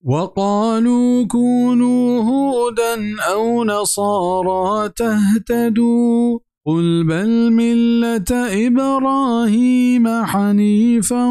وقالوا كونوا هودا أو نصارى تهتدوا قل بل ملة إبراهيم حنيفا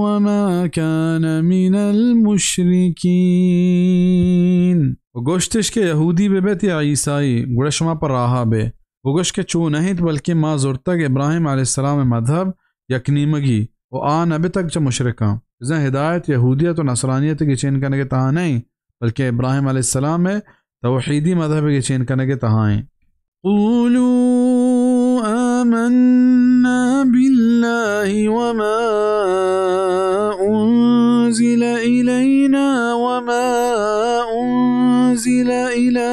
وما كان من المشركين۔ و گوشتش کہ یہودی بہ بیت یا عیسائی، گڑا شما پہ راہا بے۔ بگوش کہ چو نہ انت، بلکیں ما زرتگ ابراہیم علیہ السلام ءِ مذہب یک نیمگی و آ نہ بتگ چہ مشرکاں۔ بزاں ہدایت یہودیت و نصرانیت ءِ گچین کنگ ءِ تہا نہ انت، بلکیں ابراہیم علیہ السلام ءِ توحیدی مذہب ءِ گچین کنگ ءِ تہا انت۔ قولوا آمنا بالله وما أنزل إلينا وما أنزل إلى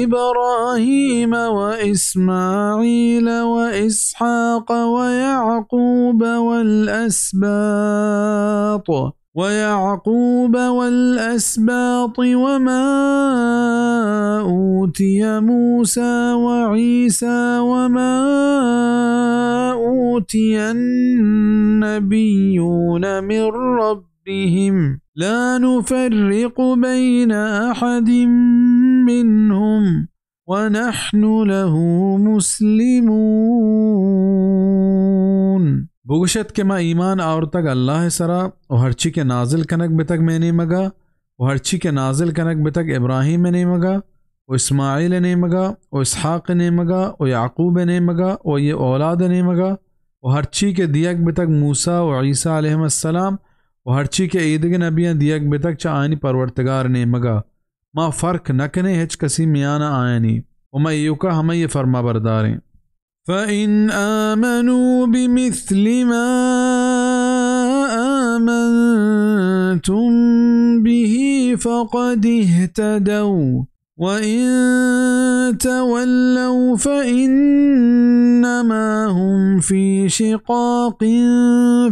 إبراهيم وإسماعيل وإسحاق ويعقوب والأسباط، ويعقوب والأسباط وما أوتي موسى وعيسى وما أوتي النبيون من ربهم لا نفرق بين أحد منهم ونحن له مسلمون۔ بگوشت کہ ما ایمان آورتگ اللہ ءِ سرا و ہرچی کہ نازل کنگ بتگ مئے نیمگا و ہرچی کہ نازل کنگ بتگ ابراہیم ءِ نیمگا و اسماعیل ءِ نیمگا و اسحاق ءِ نیمگا و یعقوب ءِ نیمگا و آئی اولاد ءِ نیمگا و ہرچی کہ دیگ بتگ موسیٰ و عیسیٰ علیہم السلام و ہرچی کہ ایدگہ نبیاں دیگ بتگ چہ آیانی پرورتگار ءِ نیمگا، ما فرق نہ کنیں ہچ کسی میان ءَ آیانی، و ما ایوکا ہمائی ءِ فرمانبرداریں۔ فإن آمنوا بمثل ما آمنتم به فقد اهتدوا وإن تولوا فإنما هم في شقاق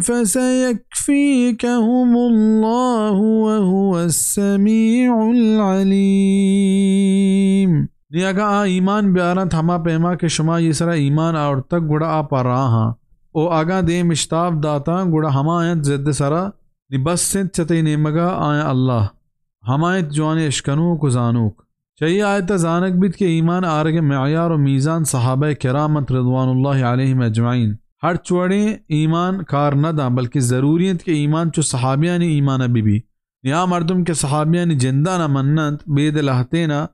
فسيكفيكهم الله وهو السميع العليم۔ نی اگاں آ ایمان بیارنت ہما پیما کہ شما آئی سرا ایمان آورتگ، گڑا آ پہ راہاں، و اگاں دیم اشتاپ داتاں، گڑا ہما انت ضد سرا، نی بس انت چہ تئی نیمگا آیاں اللہ، ہما انت جوانیں اشکنوک و زانوک۔ چہ اے آیت ءَ زانگ بیت کہ ایمان آرگ ءِ معیار و میزان صحابہ کرام انت رضوان اللہ علیہم اجمعین۔ ہرچ وڑیں ایمان کار نہ داں، بلکہ ضروری انت کہ ایمان چو صحابیانی ایمان ءَ بہ بی۔ نی آ مردم کہ صحابیانی جنداں نہ مننت، بید لہتین ءَ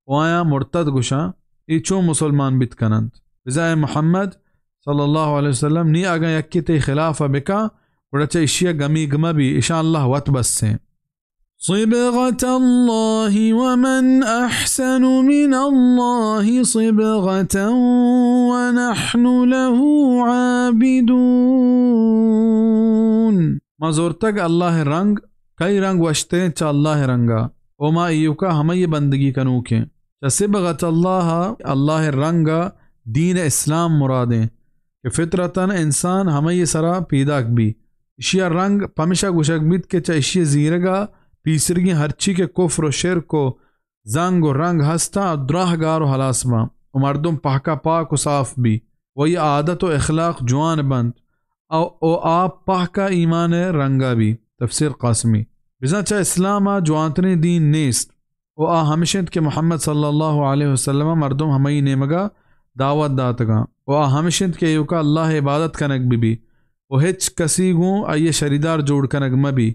و آیاں مرتد گوشاں، اے چون مسلمان بیت کننت؟ بزاں اے محمد صلی اللہ علیہ وسلم، نی اگاں یکے تئی خلاف ءَ بکاں، گڑا چہ اشی ءَ گمیگ مہ بی، اشاں اللہ وت بسیں۔ صبغة الله ومن أحسن من الله صبغة ونحن له عابدون۔ ما زرتگ اللہ ءِ رنگ، کئی رنگ وشتریں چہ اللہ ءِ رنگا، و ما ایوکا ہمائی ءِ بندگی کنوکیں۔ چہ صبغة الله، اللہ ءِ رنگ ءَ دین اسلام مرادیں۔ کہ فطرتاً انسان ہمائی سرا پیداک بی۔ اشی ءَ رنگ پمشا گوشگ بیت کہ چہ اشی ءِ زیرگ ءَ پیسرگیں ہرچی کہ کفر و شرک و زنگ و رنگ ہستاں، دراہ گار و ہلاس باں و مردم پہکا پاک و صاف بی و آئی عادت و اخلاق جوان بنت، او، او آ پہکا ایمان ءِ رنگا بی۔ تفسیر قاسمی۔ بزاں چہ اسلام ءَ جوانتریں دین نیست۔ و آ ہمش انت کہ محمد صلی اللہ علیہ وسلم ءَ مردم ہمائی نیمگا دعوت داتگاں۔ و آ ہمش انت کہ ایوکا اللہ ءِ عبادت کنگ بہ بی و ہچ کسی گوں آئی ءِ شریدار جوڑ کنگ مہ بی۔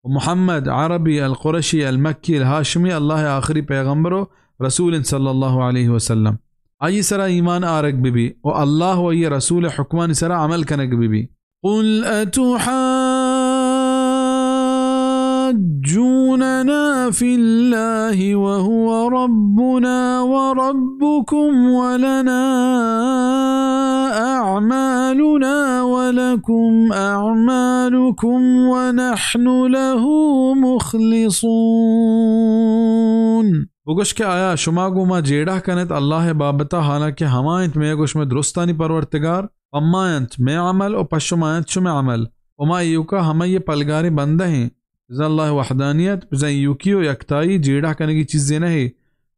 و محمد عربی القرشی المکی الہاشمی اللہ ءِ آخری پیغمبر و رسول انت صلی اللہ علیہ وسلم۔ آئی سرا ایمان آرگ بہ بی و اللہ و آئی رسول ءِ حکمانی سرا عمل کنگ بہ بی۔ قل أتحاجوننا في الله وهو ربنا وربكم ولنا أعمالنا ولكم أعمالكم ونحن له مخلصون۔ بگوش کہ آیا شما گوں ما جیڑہ کنت اللہ ءِ بابت ءَ، حالانکہ ہما انت مئے گوں شمئے درستانی پرورتگار؟ پما انت مئے عمل و پہ شما انت شمئے عمل، و ما ایوکا ہمائی پلگاریں بندہ ایں۔ بزاں اللہ وحدانیت، بزاں ایوکی و یکتائی جیڑہ کنگی چیزے نہ اے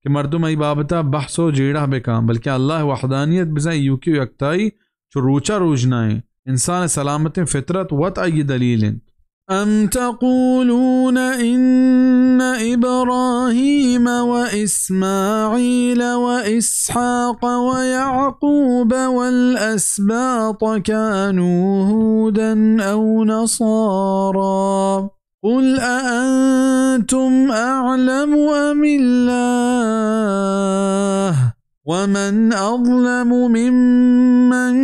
کہ مردم آئی بابتا بحث و جیڑہ بکاں، بلکہ اللہ وحدانیت، بزاں ایوکی و یکتائی چو روچا روژنائیں۔ انسان سلامتیں فطرت وت آئی دلیل انت۔ أم تقولون إن إبراهيم وإسماعيل وإسحاق ويعقوب والأسباط كانوا هودا أو نصارى؟ قل أأنتم أعلم أم الله؟ ومن أظلم ممن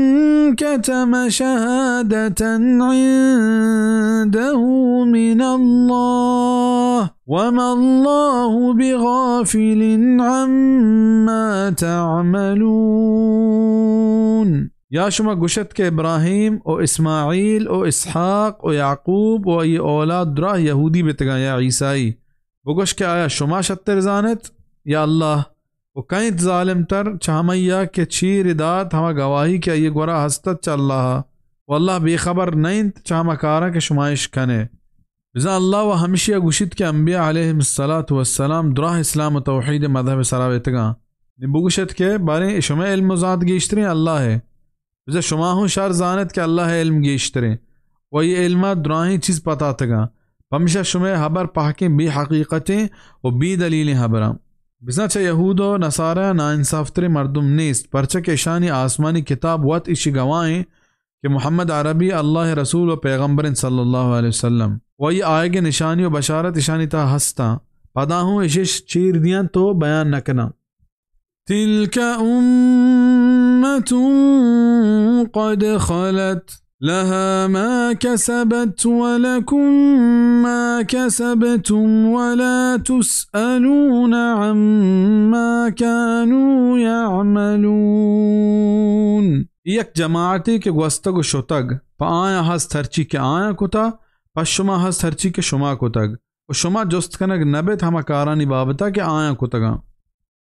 كتم شهادة عنده من الله وما الله بغافل عما تعملون. یا شما گوشت کہ ابراہیم و اسماعیل و اسحاق و یعقوب و آئی اولاد دراہ یہودی بتگاں یا عیسائی؟ بگوش کہ آیا شما شتر زانت یا اللہ؟ و کئے انت ظالم تر چہ ہمئیا کہ چیر دات ہما گواہی کہ آئی گورا ہستت چہ اللہ ءَ؟ و اللہ بے خبر نہ انت چہ ہما کاراں کہ شما اش کنے۔ بزاں اللہ و ہمشیا گوشیت کہ انبیاء علیہم الصلاۃ والسلام دراہ اسلام و توحید مذہب سرا ویتگاں۔ نی بگوشت کہ باریں شمئے علم و زانت گیشتریں اللہ ءَ۔ بزاں شما ہوں شر زانت کہ اللہ ءَ علم گیشتریں و اے علم ءَ دراہیں چیز پتاتگاں۔ پمشا شمئے ہبر پہکیں بے حقیقتیں و بے دلیلیں ہبراں۔ بزاں چہ یہود و نصارہ ناانصاف تریں مردم نیست، پرچہ کہ اشانی آسمانی کتاب وت اشی گواہیں کہ محمد عربی اللہ ءِ رسول و پیغمبر انت صلی اللہ علیہ وسلم، و آئی آیگ نشانی و بشارت اشانی تہا ہستاں، پدا ہوں اشش چیر دیاں تو بیان نکناں۔ تلك أمة قد خلت لها ما كسبت ولكم ما كسبتم ولا تسألون عما كانوا يعملون۔ یک جماعتے کہ گوستگ و شتگ، پہ آیاں ہست ہرچی کہ آیاں کتا، پہ شما ہست ہرچی کہ شما کتگ، و شما جست کنگ نہ بیت ہما کارانی بابتا کہ آیاں کتگاں۔